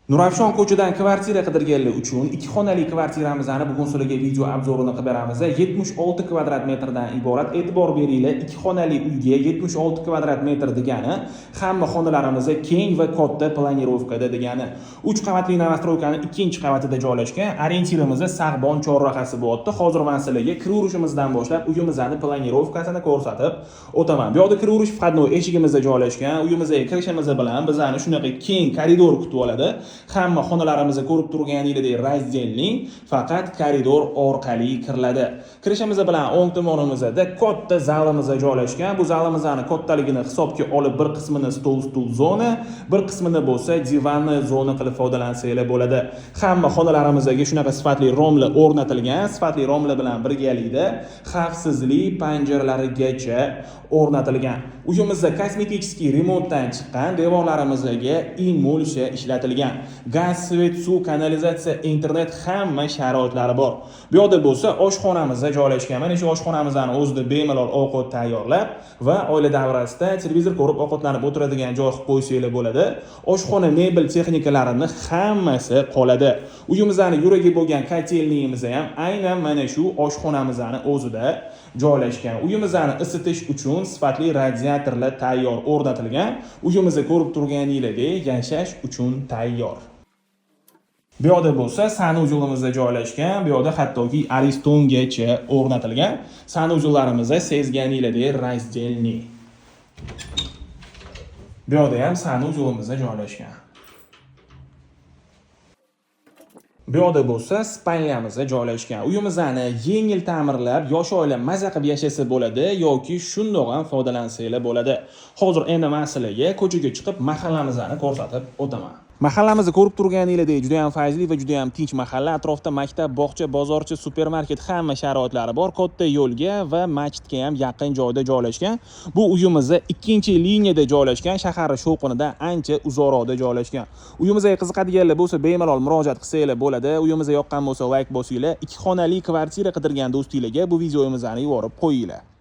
Nurafshon ko'chadan kvartira qidirganlar uchun ikki xonali kvartiramizni bugun sizlarga video обзор ini qilib beramiz. 76 kvadrat metrdan iborat. E'tibor beringlar, ikki xonali uyga 76 kvadrat metr degani hamma xonalarimiz keng va katta планировка da degani. 3 qavatli новостройка ning ikkinchi qavatida joylashgan. Ориентир imiz Sag'bon chorrahasi bo'lyapti. Hozir men sizlarga kiraverishimizdan boshlab uyimizni планировка sini ko'rsatib o'taman. Bu yoqda kiraverish входной eshigimizda joylashgan. Uyimizga kirishimiz bilan bizani shunaqa keng koridor kutib oladi. Hamma xonalarimizni ko'rib turganingizdek раздельный, faqat koridor orqali kiriladi. Kirishimiz bilan o'ng tomonimizda katta zalimiz joylashgan. Bu zalimizni kattaligini hisobga olib, bir qismini stol, stul zona, bir qismini bo'lsa divanni zona qilib foydalansanglar bo'ladi. Hamma xonalarimizga shunaqa sifatli romlar o'rnatilgan. Sifatli romlar bilan birgalikda xavfsizlik panjaralarigacha o'rnatilgan. Uyimizda косметический remontdan chiqqan, devorlarimizga emulsiya ishlatilgan. Gaz, свет, suv, kanalizatsiya, internet, hamma sharoitlari bor. Bu yoqda bo'lsa oshxonamizda joylashgan. Mana shu oshxonamizni o'zida bemalol ovqat tayyorlab va oila davrasida televizor ko'rib ovqatlanib o'tiradigan joy qilib qo'ysanglar bo'ladi. Oshxona mebel texnikalarini hammasi qoladi. Uyimizni yuragi bo'lgan котельный imiz ham aynan mana shu oshxonamizni o'zida joylashgan. Uyimizni isitish uchun sifatli radiatorlar tayyor o'rnatilgan. Uyimizni ko'rib turganingizdek yashash uchun tayyor. Bu yoqda bo'lsa санузел imizda joylashgan, bu yoqda hattoki Aristongacha o'rnatilgan. Санузел larimizda sezganingizdek раздельный. Bu yoqda ham санузел imizda joylashgan. Bu yoqda bo'lsa спальня mizda joylashgan. Uyimizni yengil ta'mirlab, yosh oila maza qilib yashasa bo'ladi yoki shundoq ham foydalansanglar bo'ladi. Hozir endi men sizlarga ko'chaga chiqib mahallamizni ko'rsatib o'taman. Mahallamizni ko'rib turganingizdek juda ham fayzli va juda ham tinch mahalla. Atrofda maktab, bog'cha, bozorcha, supermarket, hamma sharoitlari bor. Katta yo'lga va masjidga ham yaqin joyda joylashgan. Bu uyimizni ikkinchi liniyada joylashgan, shahar shovqinidan ancha uzoqroqda joylashgan. Uyimizga qiziqadiganlar bo'lsa, bemalol murojaat qilsanglar bo'ladi. Uyimizga yoqqan bo'lsa, layk bosinglar. Ikki xonali kvartira qidirgan do'stinglarga bu videomizni yuborib qo'yinglar.